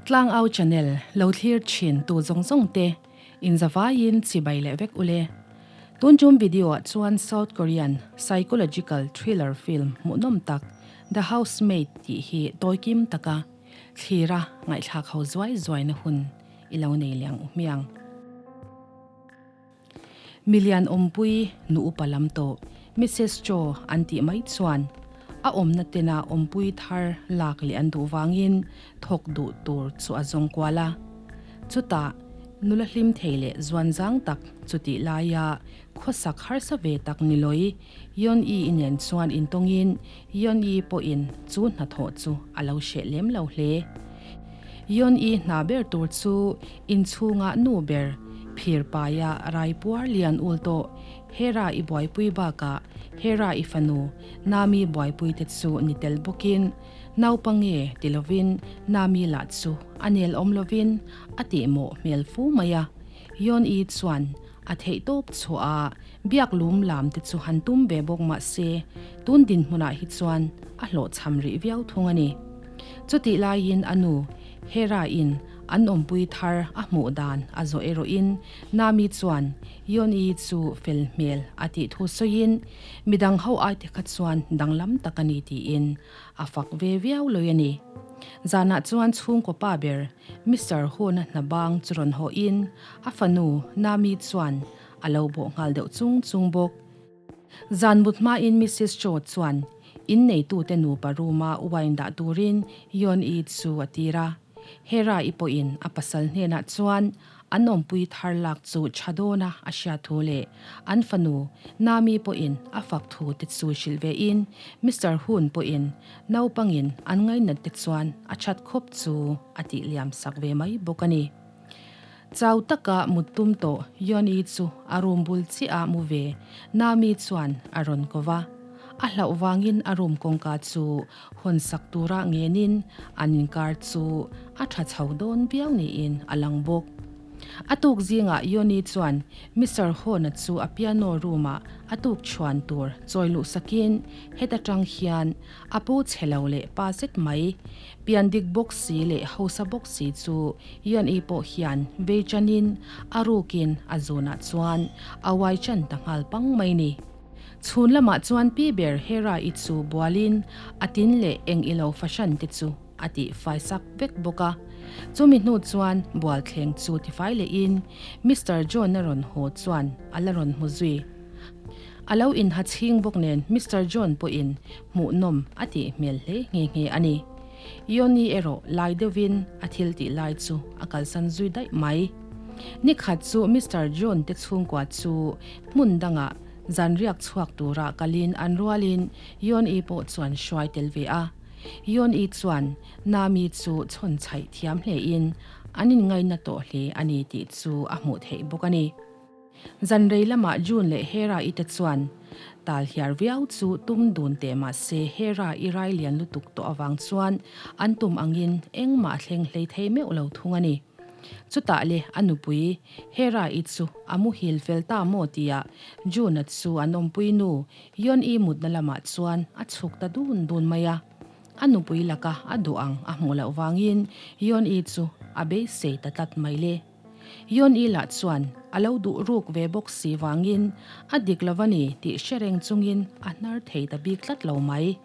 Tlangau channel lo thlir thin tu zawng zawng te in zavaiin chibai leh vek ule. Tun tum video ah chuan South Korean psychological thriller film hmuhnawm tak The Housemaid tih hi tawikim taka thlira ngaihthlak ho zuai zuaina hun i lo nei liang u hmiang. Milian awmpui nu upa lam tawh Misis Cho an tih mai chuan a awmna tena awmpui thar lak leh an duh vangin thawk duh tur chu a zawng kual a. Chutah nula hlim thei leh zuan zang tak chutih laia khawsak harsa ve tak ni lawi Yeon-i i nen chuan intawngin Yeon-i pawhin chu hnathawh chu a lo hreh lem lo hle. Yeon-i hna ber tur chu inchhungah nu ber phir paia rai puar lian ul tawh Hera i buaipui bakah Hera i fanu Nami buaipui te chu ni tel bawkin naupange ti lovin Nami lah chu a nel awm lovin a tihmawh hmel fu mai a. Yeon-i chuan A theih tawp chhuah a, biak lum lam te chu han tum ve bawk mah se, tun dinhmunah hi chuan a hlawhchham rih viau thung a ni. Chutih laiin a nu, Hera-in an awmpui thar a hmuh dan a zawh erawhin Nami chuan Yeon-i chu fel hmel a tih thu sawiin midang ho ai te kha chuan danglam tak a ni tiin a fak ve viau lawih a ni. Zanah chuan chhungkaw pa ber Mister Hun-a hna bang chu rawn hawhin a fanu Nami chuan a lo bawh nghal deuh chung chung bawk. Zan mut hmain Missus Cho chuan inneitute nupa room-a wine dah turin Yeon-i chu a tir a. Hera-i pawhin a pasal hnenah chuan An awmpui thar lak chu tha dawna a hriat thu leh an fanu Nami pawhin a fak thu te chu hrilh ve in Mister Hun pawhin naupangin an ngainat te chuan a that khawp chu a tih liam sak ve mai bawk a ni. Chau taka mut tum tawh Yoni chu a room bul chiah a mu ve Nami chuan a rawn ko va. A hlauh vangin a room kawngka chu hawn sak tura ngenin an inkar chu a tha chho dawn viau niin a lang bawk. A tuk zingah Yoni chuan Mister Hona chu a piano room-ah a tuk chhuan tur chawi luh sakin heta tang hian a pu chhe lo leh pa zet mai, pian dik bawk si leh hausa bawk si chu Yoni pawh hian vei chanin a rukin a zunah chuan a uai chan ta nghal pang mai ni. Chhun lamah chuan pi ber Hera-i chu bualin a tin leh eng ilo fahran te chu a tih fai sak vek bawk a. Chumi hnu chuan bual thleng chu tifai lehin Mister John-a rawn haw chuan a la rawn hmu zui. A lo inha chhing bawk nen Mister John pawhin hmuhnawm a tih hmel hle nghe nghe a ni. Yoni erawh lai deuhin a thil tih lai chu a kalsan zui daih mai. Nikhat chu Mister John te chhungkua chu hmun dangah zan riak chhuak tura kalin an rualin Yoni pawh chuan hruai tel ve a. Yoni chuan Nami chu chhawn chhaih thiam hlein an inngaina tawh hle a ni tih chu a hmuh theih bawk a ni. Zan rei lamah June leh Hera-i te chuan tal hiar viau chu tum dun teh mah se Hera-i rai lian lutuk tawh avang chuan an tum angin engmah a thleng hlei thei meuh lo thung a ni. Chutah le a nupui Hera-i chu a muhil fel ta maw tia June-a chu an awmpui nu Yeon-i mutna lamah chuan a chhuk ta dun dun mai a. A nupui laka a duh ang a hmuh loh vangin Yeon-i chu a beisei ta tlat mai le. Yeon-i lah chuan a lo duh ruk ve bawk si vangin a dik lo a ni tih hre reng chungin a hnar thei ta bik tlat lo mai.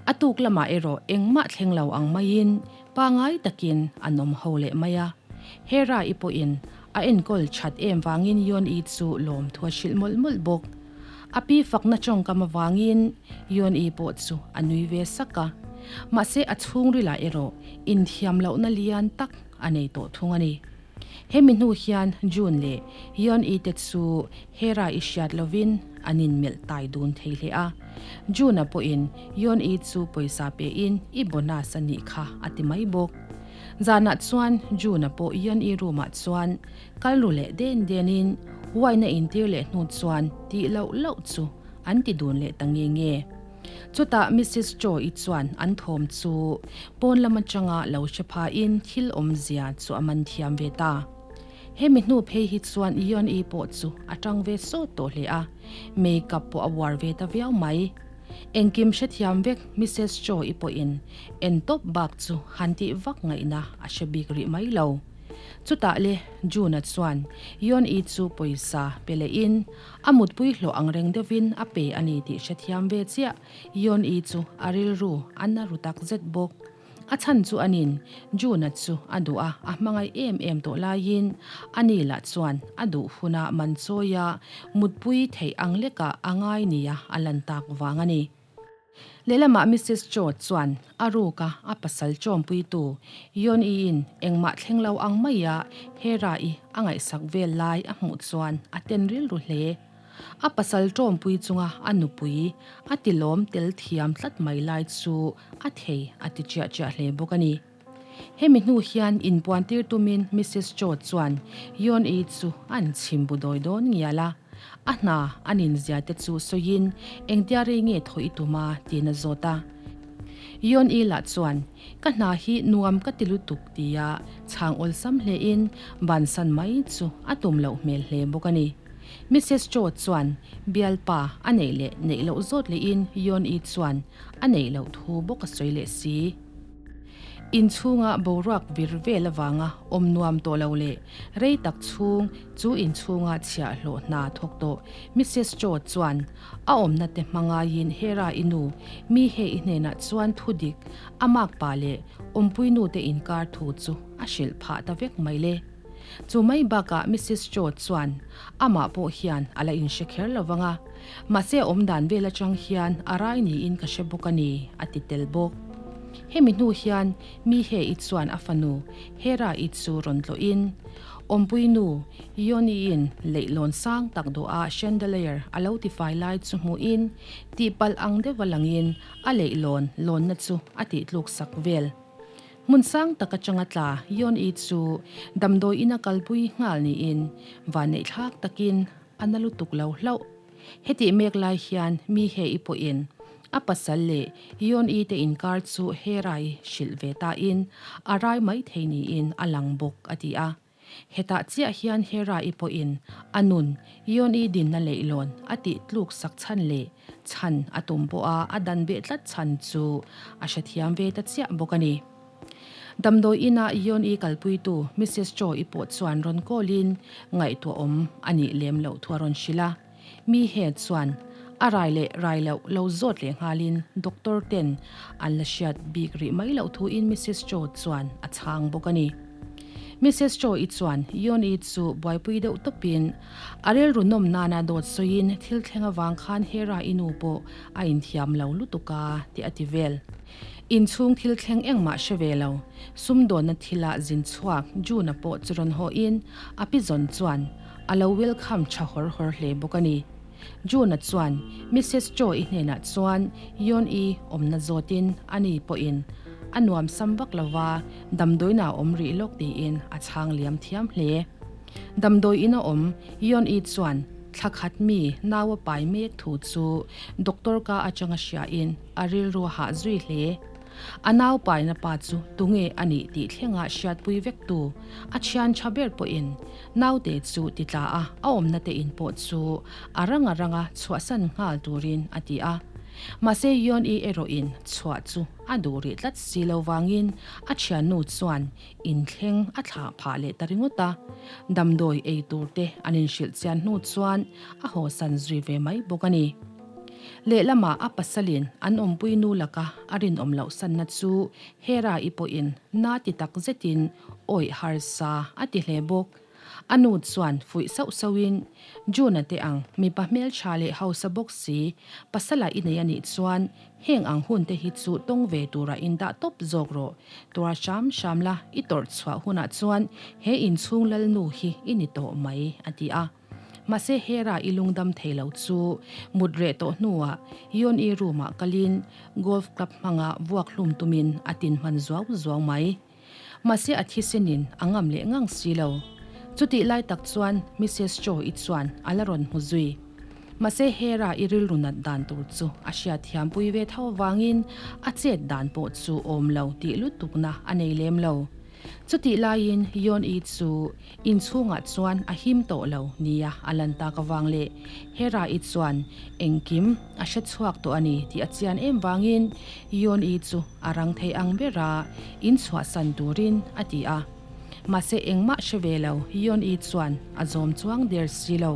A tuk lamah erawh engmah thleng lo ang maiin pangai takin an awm ho leh mai a. Hera-i pawhin a enkawl that em vangin Yeon-i chu lawmthu a hrilh mawlh mawlh bawk. A pi fakna tawngkam avangin Yeon-i pawh chu a nui ve sak a. Mahse a chhungrilah erawh inthiam lohna lian tak a nei tawh thung a ni. Hemi hnu hian June leh Yeon-i te chu Hera i hriat lovin an inmelh tai dun thei hle a. June-a pawhin Yeon-i chu pawisa pein i bonus a nih kha a ti mai bawk. Zanah chuan June-a pawh Yeon-i room-ah chuan kal ru leh den denin wine a intir leh hnu chuan tih loh loh chu an ti dun leh ta nge nge. Chutah Missus Cho-i chuan an thawm chu pawn lam atanga lo hre phain thil awmzia chu a man thiam ve ta. Hemi hnu phei hi chuan Yeon-i pawh chu a tang ve sawt tawh hle a, makeup pawh a uar ve ta viau mai. Engkim hrethiam vek Missus Cho-i pawhin en tawp bak chu han tih vak ngaihna a hre bik rih mai lo. Chutah le June-a chuan Yeon-i chu pawisa pe lehin a mutpui hlawh ang reng deuhin a pe a ni tih hrethiam ve chiah Yeon-i chu a rilru a na ru tak zet bawk. A chhan chu anin June-a chu a duh a, a hmangaih em em tawh laiin ani lah chuan a duh huna man chawia mutpui theih ang lekah a ngai nia a lan tak vang a ni. Lehlamah Missus Cho chuan a ruka a pasal chawmpuitu Yeon-i-in engmah thleng lo ang maia Hera-i a ngaihsak vel lai a hmuh chuan a ten rilru hle. A pasal tawmpui chunga a nupui a tilawm tel thiam tlat mai lai chu a thei a ti chiah chiah hle bawk a ni. Hemi hnu hian inpuan tir tumin Missus Cho chuan Yeon-i chu an chhim bu dawi dawn ngial a, a hna a ninzia te chu sawiin engtia rei nge thaw i tum a tiin a zawt a. Yeon-i lah chuan ka hna hi nuam ka ti lutuk tia chhang awlsam hlein bansan mai chu a tum loh hmel hle bawk a ni. Missus Cho chuan bialpa a neih leh neih loh zawt lehin Yeon-i chuan a neih loh thu bawk a sawi leh si. Inchhunga boruak vir vel avanga awm nuam tawh lo leh rei tak chhung chu inchhunga chhiahhlawh hna thawk tawh Missus Cho chuan a awmna te hmangaiin Hera-i nu Mi He-i hnenah chuan thudik a makpa leh awmpuinu te inkar thu chu a hrilh phah ta vek mai le. Chu mai bakah Missus Cho chuan amah pawh hian a la inhre kher lo vang a, mahse a awmdan vel atang hian a rai niin ka hre bawk a ni, a ti tel bawk. Hemi hnu hian Mi He-i chuan a fanu Hera-i chu rawn tlawhin, Awmpui nu Yoni-in leihlawn sang tak dawha chandelier a lo tifai lai chu hmuhin tihpalh ang deuha langin a leihlawn lawnna chu a tihtluk sak vel. Hmun sang tak atanga tla Yeon-i chu damdawi ina kalpui nghal niin vanneihthlak takin a na lutuk lo hlauh. Hetih mek lai hian Mi He-i pawhin a pasal leh Yeon-i te inkar chu Hera-i hrilh ve tain a rai mai thei niin a lang bawk a ti a. Hetah chiah hian Hera-i pawhin a nun Yeon-i dinna leihlawn a tih tluk sak chhan leh chhan a tum pawha a dan beh tlat chhan chu a hrethiam ve ta chiah bawk a ni. Damdawi ina Yeon-i kalpuitu Missus Cho-i pawh chuan rawn call-in ngaihtuahawm a nih lem loh thu a rawn hrilh a. Mi he chuan a rai leh rai loh lo zawt leh nghalin doctor ten an la hriat bik rih mai loh thuin Missus Cho chuan a chhang bawk a ni. Missus Cho-i chuan Yeon-i chu buaipui deuh tawpin a rilru nawm nana dawt sawiin thil thleng avang khan Hera-i nu pawh a inthiam lo lutuk a tih a ti vel. Inchhung thil thleng engmah hre ve lo, sumdawnna thila zin chhuak June-a pawh chu rawn hawhin a pi zawn chuan A lo welcome tha hawr hawr hle bawk a ni. June-a chuan Missus Cho-i hnenah chuan Yeon-i awmna zawtin ani pawhin a nuam sam vak lova damdawiin a awm rih lawk tiin a chhang liam thiam hle. Damdawiin a awm Yeon-i chuan thla khat mi nau a pai mek thu chu doctor ka atanga hriain a rilru a hah zui hle. A nau paina pa chu tunge a nih tih thlenga hriatpui vek tu a thian tha ber pawhin naute chu ti tla a, a awmna te in pawh chu a ranga ranga chhuahsan nghal turin a ti a. Mahse Yeon-i erawhin chhuah chu a duh rih tlat si lo vangin a thiannu chuan inthleng a thlah phah leh ta ringawt a. Damdawi ei tur te an inhrilh chian hnu chuan a hawsan zui ve mai bawk a ni. Lehlamah a pasalin an awmpui nu laka a rinawm loh sanna chu Hera-i pawhin na ti tak zetin awih harsa a ti hle bawk. A nu chuan fuih sauh sauhin, June-a te ang mipa hmeltha leh hausa bawk si, pasala i nei a nih chuan heng ang hun te hi chu tawng ve tura indah tawp zawk rawh. Tura hram hram la i tawrh chhuah hunah chuan he inchhung lalnu hi i ni tawh mai, a ti a. Mahse Hera i lungdam thei lo chu mut reh tawh hnuah Yeon-i room ah kalin golf club hmanga vuak hlum tumin a tin hman zuau zuau mai. Mahse a thisenin a ngam leh ngang si lo. Chutih lai tak chuan Missus Cho-i chuan a la rawn hmu zui. Mahse Hera i rilru nat dan tur chu a hriatthiam pui ve tho avangin a chet dan pawh chu awm lo tih lutukna a nei lem lo. Chutih laiin Yeon-i chu inchhungah chuan a him tawh lo nia a lan tak avang leh Hera-i chuan engkim a hre chhuak tawh a ni tih a chian em vangin Yeon-i chu a rang thei ang bera inchhuahsan turin a ti a. Mahse engmah hre ve lo Yeon-i chuan a zawm chuang der si lo.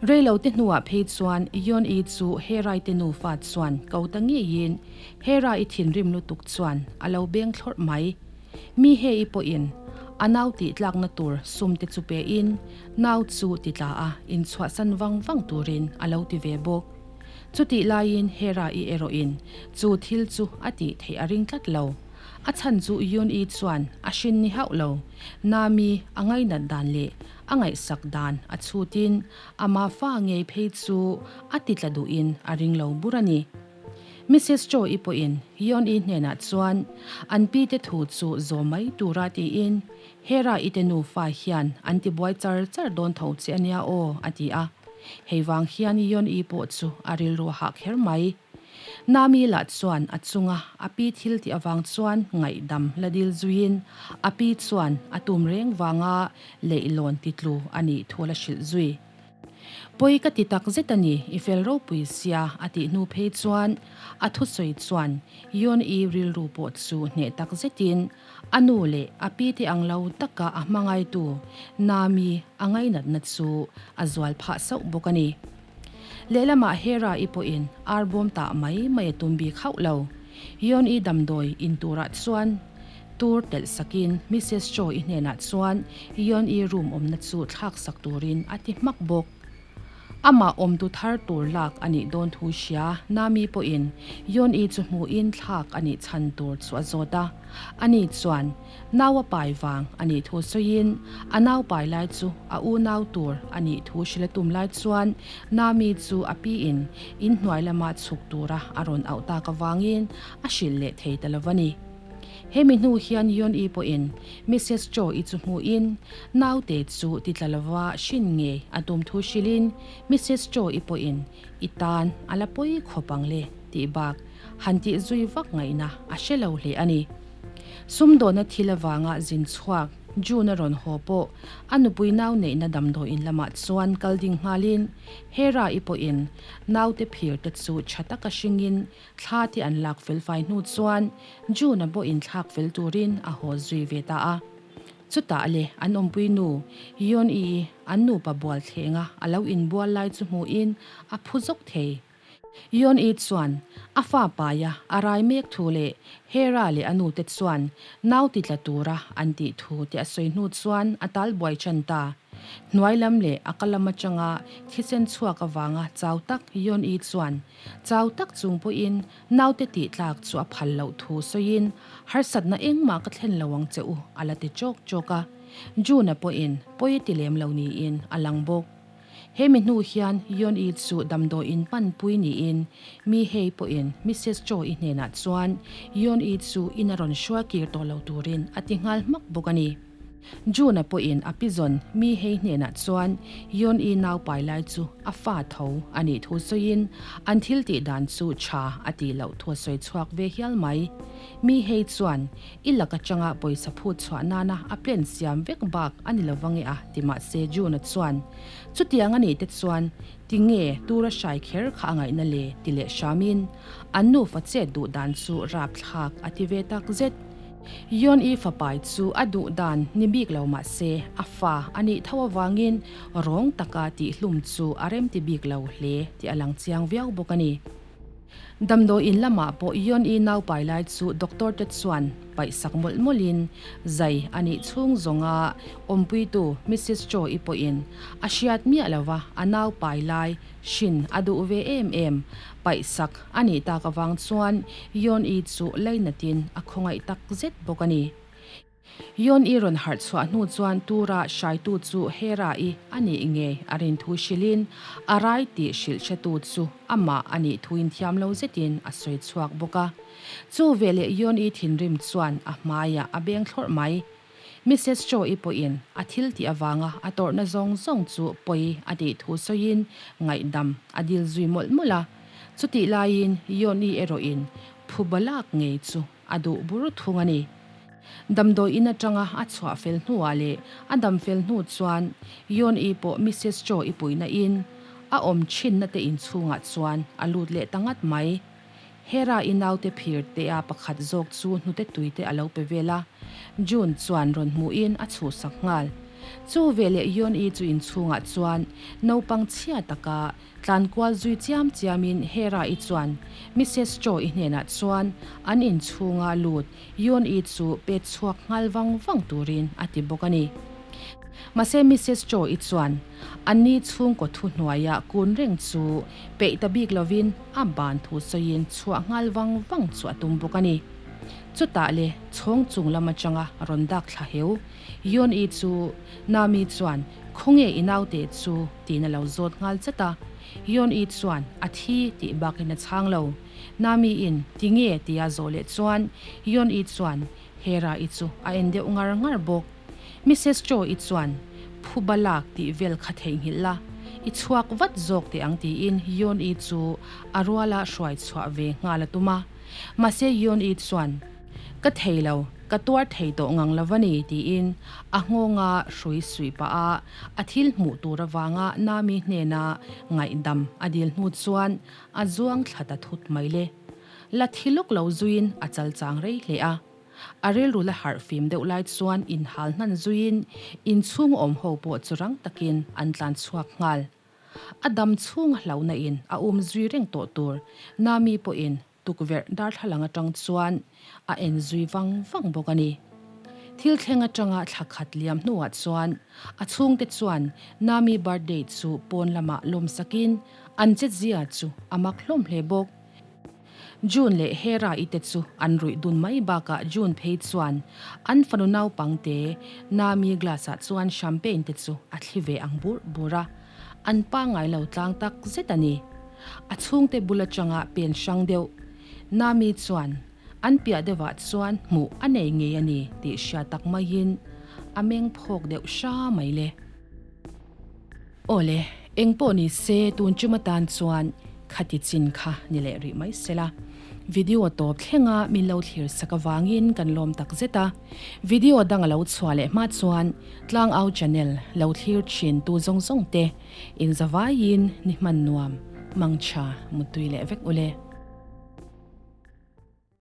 Reilo te hnuah phei chuan Yeon-i chu Hera-i te nufa chuan ko ta ngeiin Hera-i thinrim lutuk chuan a lo beng thlawrh mai. Mi hei pawhin a nau tih tlakna tur sum te chu pein nau chu ti tla a, inchhuahsan vang vang turin a lo ti ve bawk. Chutih laiin Hera-i erawhin chu thil chu a tih theih a ring tlat lo. A chhan chu Yun-i chuan a hrin ni hauh lo. Nami a ngainat dan leh a ngaihsak dan a chhutin ama fa ngei phei chu a ti tla duhin a ring lo bur a ni. Misis Cho-i pawhin Yeon-i hnenah chuan an pi te thu chu zawm mai tura tiin, Hera-i te nufa hian an ti buai char char dawn tho che ania aw, a ti a. Hei vang hian Yeon-i pawh chu a rilru a hah kher mai. Nami lah chuan a chunga a pi thil tih avang chuan ngaihdam la dil zuiin a pi chuan a tum reng vanga leihlawn titlu a nih thu la hrilh zui. Pawi ka ti tak zet a ni, i fel ropui sia a tih hnu phei chuan a thusawi chuan Yeon-i rilru pawh chu hneh tak zetin a nu leh a pi te ang lo taka a hmangaitu Nami a ngainatna chu a zual phah sauh bawk a ni. Lehlamah Hera-i pawhin ar bawm tah mai mai a tum bik hauh lo. Yeon-i damdawi in turah chuan Tur telh sakin Misis Cho-i hnenah chuan Yeon-i room awmna chu thlak sak turin a ti hmak bawk. Amah awmtu thar tur lak a nih dawn thu hria Nami pawhin Yeon-i chu hmuhin thlak a nih chhan tur chu a zawt a. Ani chuan nau a pai vang a nih thu sawiin a nau pai lai chu a unau tur a nih thu hrilh a tum lai chuan Nami chu a piin inhnuai lama chhuk tura a rawn auh tak avangin a hrilh leh thei ta lo va ni. Hemi hnu hian Yeon-i pawhin Misis Cho-i chu hmuhin naute chu ti tla lova hrin ngei a tum thu hrilhin Misis Cho-i pawhin i tan a la pawi khawp ang le tih bak han tih zui vak ngaihna a hre lo hle a ni. Sumdawna thil avanga zin chhuak June a rawn haw pawh a nupui nau neihna damdawiin lamah chuan kal ding nghalin Hera-i pawhin naute phir te chu tha taka hringin Thla te an lak fel fai hnu chuan June-a pawh inthlak fel turin a haw zui ve ta a. Chutah le an awmpui nu Yeon-i an nupa bual thlenga a lo inbual lai chu hmuhin a phu zawk thei. Yeon-i chuan a fa paia a rai mek thu leh Hera leh a nute chuan nau ti tla tura an tih thu te a sawi hnu chuan a tal buai tan ta. Hnuai lam leh a ka lam atanga thisen chhuak avanga chau tak Yeon-i chuan Chau tak chung pawhin naute tih tlak chu a phal loh thu sawiin harsatna engmah ka thlen lo ang che u a la ti chawk chawk a. June-a pawhin pawi a ti lem lo niin a lang bawk. He mi hnu hian Yeon-i chu damdawiin panpui niin Mi Hei pawhin Missus Cho-i hnenah chuan Yeon-i chu in a rawn hruai kir tawh lo turin a ti nghal hmak bawk a ni. June-a pawhin a pizawn Mi Hei hnenah chuan Yeon-i nau pai lai chu a fa tho a nih thu sawiin an thil tih dan chu tha a tih loh thu a sawi chhuak ve hial mai. Mi Hei chuan i lak atanga pawisa phut chhuah nana a plan siam vek bak a ni lovange a ti mahse June-a chuan chutiang a nih te chuan tinge tura hrai kher kha a ngaihna le ti leh hramin an nufa chet duh dan chu rapthlak a ti ve tak zet. Yeon-i fapai chu a duh dan ni bik lo mah se, a fa a nih tho avangin rawng taka tihhlum chu a remti bik lo hle tih a lang chiang viau bawk a ni. Damdawiin lamah pawh Yeon-i naupai lai chu doctor te chuan paihsak mawlh mawlhin zai a nih chhung zawnga awmpuitu Missus Cho-i pawhin a hriat miah lova a naupai lai hrin a duh ve em em paihsak a nih tak avang chuan Yeon-i chu lainatin a khawngaih tak zet bawk a ni. Yeon-i rawn harh chhuah hnu chuan Tura hraitu chu Hera-i a nih ngei a rin thu hrilhin a rai tih hrilh hretu chu amah a nih thuin thiam lo zetin a sawi chhuak bawk a. Chu veleh Yeon-i thinrim chuan a hmaiah a beng thlawrh mai. Missus Cho-i pawhin a thil tih avanga a tawrhna zawng zawng chu pawi a tih thu sawiin ngaihdam a dil zui mawlh mawlh a. Chutih laiin Yeon-i erawhin phuba lak ngei chu a duh bur thung a ni. Damdawi in atanga a chhuah fel hnuah leh a dam fel hnu chuan Yoon-i pawh Missus Cho-i puihna in a awm thinna te inchhungah chuan a lut leh ta ngat mai. Hera-i naute phir te a pakhat zawk chu hnute tui te a lo pe vel a, June chuan rawn hmuhin a chhuhsak nghal. Chu veleh Yoon-i chu inchhungah chuan naupang chhia taka Tlan kual zui chiam chiamin Hera-i chuan Missus Cho-i hnenah chuan an inchhunga lut Yoon-i chu pet chhuak nghal vang vang turin a ti bawk a ni. Mahse Missus Cho-i chuan anni chhungkaw thu hnuaia kun reng chu peih ta bik lovin a ban thu sawiin chhuah nghal vang vang chu a tum bawk a ni. Chutah le chhawng chung lam atanga rawn dak thla heu Yoon-i chu Nami chuan Khawnge i naute chu tiin a lo zawt nghal chat a. Yoon-i chuan a thi tih bakin a chhang lo. Nami-in tinge tia zawh leh chuan Yoon-i chuan Hera-i chu a en deuh ngar ngar bawk. Missus Cho-i chuan phuba lak tih vel kha theihnghilh la, i chhuak vat zawk teh ang tiin Yoon-i chu a ruala hruai chhuah ve nghal a tum a. Mahse Yoon-i chuan Ka thei lo, ka tuar thei tawh ngang lo va ni, tiin a nghawnga hrui suih pah a, a thil hmuh tur avanga Nami hnena ngaihdam a dil hnu chuan a zuang thla ta thut mai le. La thi lawk lo zuiin a chal chang rei hle a. A rilru la harh fim deuh lai chuan inhal hnan zuiin inchhung awm ho pawh chu rang takin an tlan chhuak nghal. A dam chhung a hlauhna in a um zui reng tawh tur Nami pawhin Tukverh darthlalang atang chuan a en zui vang vang bawk a ni. Thil thleng atanga thla khat liam hnuah chuan a chhungte chuan Nami birthday chu pawn lamah lawm sakin an chetzia chu a mak hlawm hle bawk. June leh Hera-i te chu an ruih dun mai bakah June phei chuan an fanu naupangte Nami glass-ah chuan champagne te chu a thli ve ang burh burh a. An pangngai lo tlang tak zet a ni. A chhungte bul atanga pen hrang deuh Nami chuan an piah deuhah chuan hmuh a nei ngei a ni tih hria tak maiin a meng phawk deuh hra mai le. Awle, eng pawh ni se tun chum atan chuan khati chin kha ni leh rih mai sela. Video tawp thlenga min lo thlir sak avangin kan lawm tak zet a. Video dang a lo chhuah leh hma chuan Tlangau channel lo thlir thin tu zawng zawng te in zavaiin ni hman nuam mangtha mutui leh vek ule.